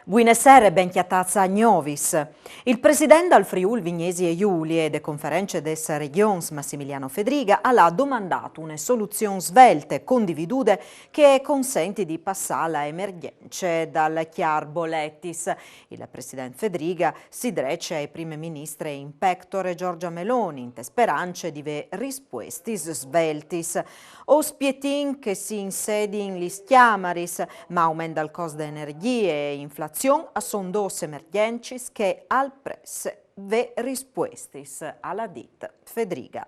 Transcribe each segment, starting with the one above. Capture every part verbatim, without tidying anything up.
Buine sere, ben cjatâts a Gnovis. Il president dal Friûl Vignesie Julie e de Conference des Regjons, Massimiliano Fedriga, al à domandât une soluzion svelte, condividude, che e consenti di passâ la emergjence dal cjâr boletis. Il president Fedriga si drece ae prime ministre in pectore Giorgia Meloni, inte sperance di vê rispuestis sveltis. O spietìn che si insedin lis cjamaris, ma aument dal cost de energjie e inflazion a son dôs emergjencis che al presse vê rispuestis, al à dit Fedriga.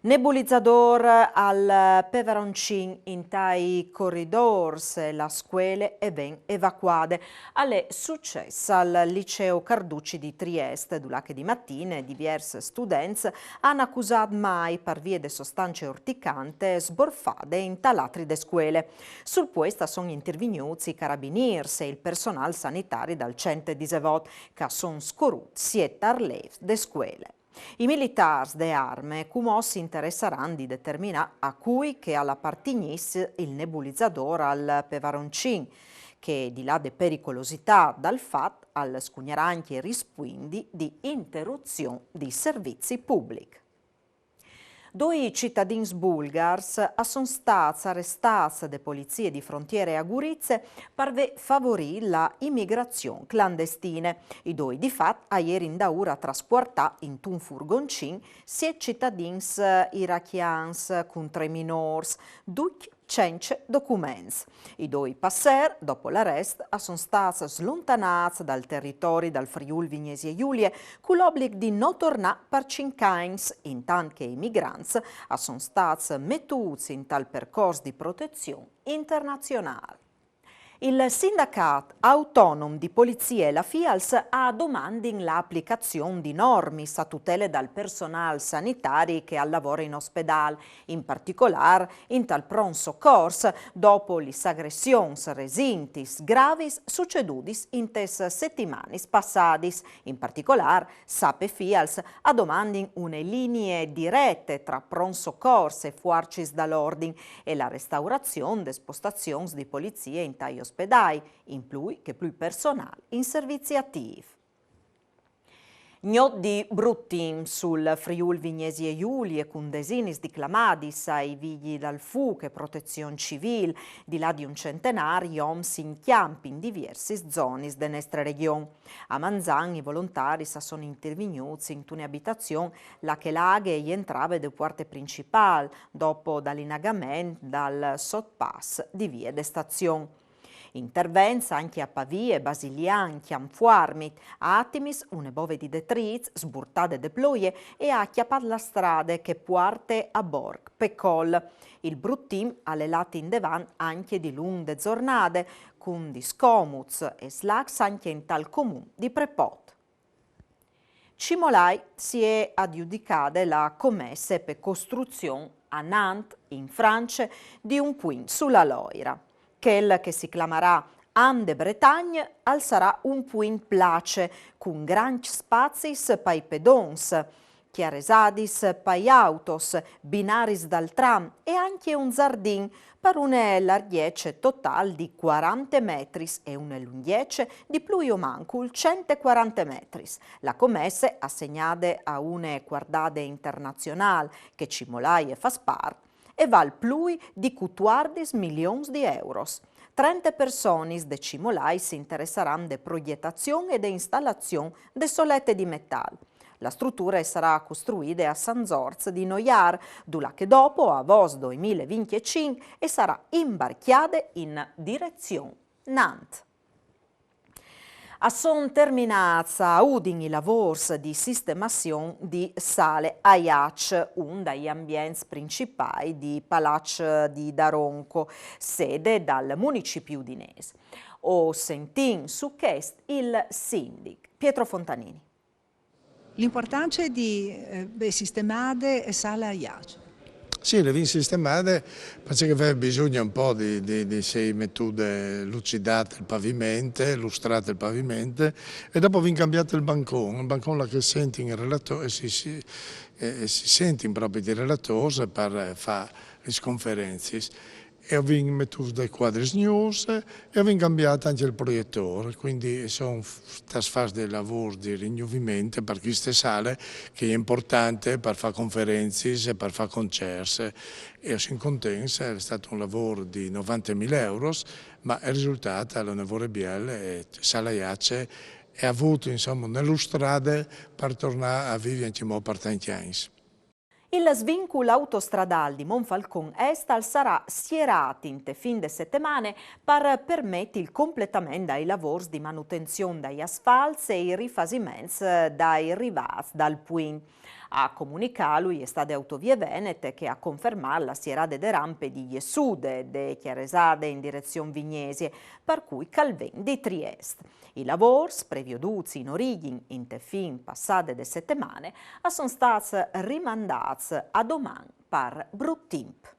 Nebulizadôr al pevaroncin intai coridôrs, la scuele e ven evacuade. Al è sucès al liceo Carducci di Triest, dulà che di matine diviers students àn acusât mai par vie de sostance orticante sborfade intal atri de scuele. Sul puest a son intervignûts i carabinîrs e il personâl sanitari dal cent e disevot, che a son scorûts siet arlêfs de scuele. I militârs de arme cumò si interessaran di determinâ a cui che al apartignìs il nebulizadôr al pevaroncin, che, di là de pericolositât dal fat, al scugnarà ancje rispuindi di interruzion di servizi public. Doi citadins bulgars a son stâts arestâts de polizie di frontiere a Gurize par vê favorît la imigrazion clandestine. I doi, di fat, a jerin daûr a traspuartâ intun furgoncin siet citadins irachians cun trê minôrs, ducj cence documents. I doi passêr, dopo l'arest, a son stâts slontanâts dal teritori dal Friûl Vignesie Julie, cul oblic di no tornâ par cinc agns, intant che i migrants a son stâts metûts intal percors di protezion internazionâl. Il sindacât autonom di polizie e la Fials a domandin la aplicazion di normis a tutele dal personâl sanitari che al lavore in ospedâl, in particolâr intal pront socors, dopo lis agressions resintis gravis sucedudis intes setimanis passadis. In particolâr, SAP e Fials a domandin une linie direte tra pront socors e fuarcis dal ordin e la restaurazion des postazions di polizie intai ospedâi, in plui che plui personâl in servizi atîf. Gnot di brut timp sul Friûl Vignesie Julie, cun desinis di clamadis ai Vigjîs dal Fûc e Protezion Civîl. Di là di un centenâr i oms in cjamp in diviersis zonis de nestre regjon. A manzan i volontaris a son intervignûts intune abitazion là che la aghe e jentrave de puarte principâl, dopo dal inagament dal sotpass di vie de stazion. Intervents ancje a Pavie, Basilian, Cjamp Fuarmit. A atimis une bove di detrîts, sburtade de ploie, e à cjapât la strade che puarte a Borc pe Col. Il brut timp al è lât indevant ancje dilunc de zornade, cun discomuts e slacs ancje intal comun di Prepot. Cimolai si è agjudicade la comesse pe costruzion a Nantes, in France, di un puint su la Loira. Chel che si clamarà An de Bretagne al sarà un puint place, cun grancj spazis pai pedons, cjaresadis pai autos, binaris dal tram e ancje un zardin, par une largjece totâl di cuarante metris e une lungjece di plui o mancul cent e cuarante metris. La comesse, assegnade a une cuardade internazionâl che Cimolai e fâs part, e vâl plui di cutuardis milions di euros. Trente personis de Cimolai si interessaran de progjetazion e de instalazion de solete di metâl. La struture e sarà costruide a San Zorç di Noiâr, dulà che dopo, a vost doi mil e vincjecinc, e sarà imbarcjade in direzion Nantes. A son terminâts a Udin i lavôrs di sistemazion di Sale Aiaç, un dai ambients principâi di Palaç di Daronco, sede dal municipi udinês. O sentìn su chest il sindic Pietro Fontanini. L'impuartance di, eh, vê sistemade e Sale Aiaç. Sì, le vin sistemade parcè che veve bisugne un pôc di, di, di sei metude, lucidât il paviment, lustrât il paviment, e dopo vin cambiât il bancon, il bancon là che sentin i relatôrs, e si, si, e, e si sentin propit i relatôrs par fâ lis conferencis. E o vin metûts dai cuadris gnûfs e o vin cambiât ancje il proietôr, cuindi a son stâts fats dai lavôrs di rignuviment par cheste sale, che e je impuartante par fâ conferencis e par fâ concerts. E o sin contents, al è stât un lavôr di novantemil euros, ma il risultât al è une vore biel, e sale Aiace e à vût, insome, une lustrade par tornâ a vivi ancjemò par tancj agns. Il svincul autostradâl di Monfalcon Est al sarà sierât inte fin de setemane par permeti il completament dai lavôrs di manutenzion dai asfalts e i rifasiments dai rivâts dal puint. A comunicâlu e je stade Autovie Venete, che e à confermât la sierade de rampe di jessude de Cjaresade in direzion Vignesie, par cui che al ven di Triest. I lavôrs, previodûts in origjin inte fin passade de setemane, a son stâts rimandâts a doman par brut timp.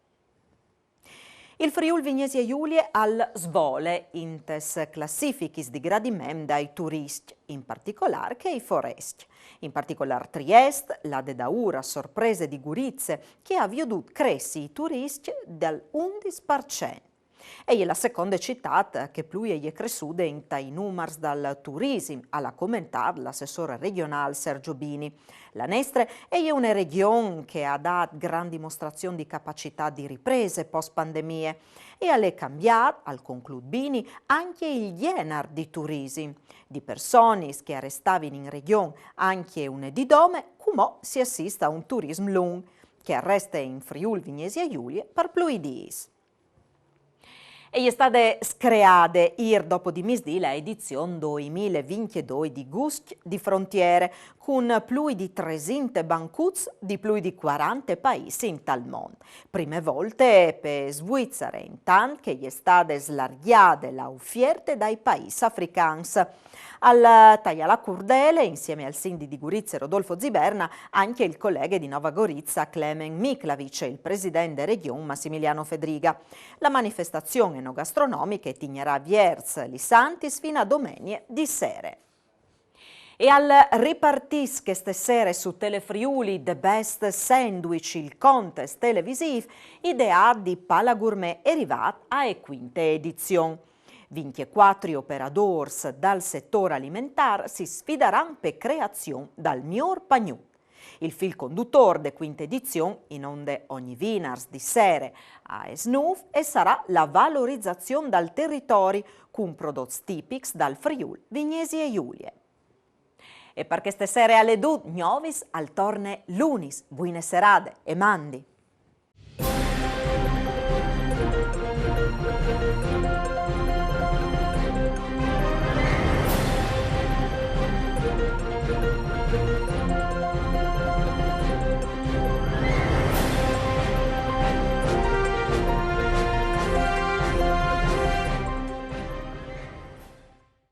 Il Friûl Vignesie Julie al svole intes classifichis di gradiment dai turiscj, in particolâr chei forescj. In particolâr Triest, la de daûr a sorprese di Gurize, che e à viodût cressi i turiscj dal undis par cent. E je la seconde citât che plui e je cressude intai numars dal turisim, al à comentât l'assessôr regjonâl Sergio Bini. La nestre e je une regjon che e à dât grant dimostrazion di capacitât di riprese post-pandemie. E al è cambiât, al conclût Bini, ancje il gjenar di turisim. Di personis che a restavin in regjon ancje une dì dome, cumò si assist a un turism lunc, che al reste in Friûl Vignesie Julie par plui dîs. E je stade screade îr dopo di misdì la edizion doi mil e vincjedoi di Guscj di Frontiere, cun plui di tresinte bancuts di plui di cuarante paîs intal mont. Prime volte pe Svuizare, intant che e je stade slargjade la ufierte dai paîs africans. Al taià la curdele, insiemi al sindi di Gurize Rodolfo Ziberna, ancje il coleghe di Nova Goriza Clement Miclavic e il president de Regjon Massimiliano Fedriga. La manifestazion enogastronomiche e tignarà vierts lis Antis fin a domenie di sere. E al ripartìs cheste sere su Telefriuli The Best Sandwich, il contest televisîf ideât di Pala Gourmet e rivât ae cuinte edizion. Vincjecuatri operadôrs dal setôr alimentâr si sfidaran pe creazion dal miôr pagnut. Il fîl condutôr de cuinte edizion, in onde ogni vinars di sere aes nûf, e sarà la valorizazion dal teritori cun prodots tipics dal Friûl Vignesie Julie. E par cheste sere al è dut, Gnovis al torne lunis. Buine serade e mandi!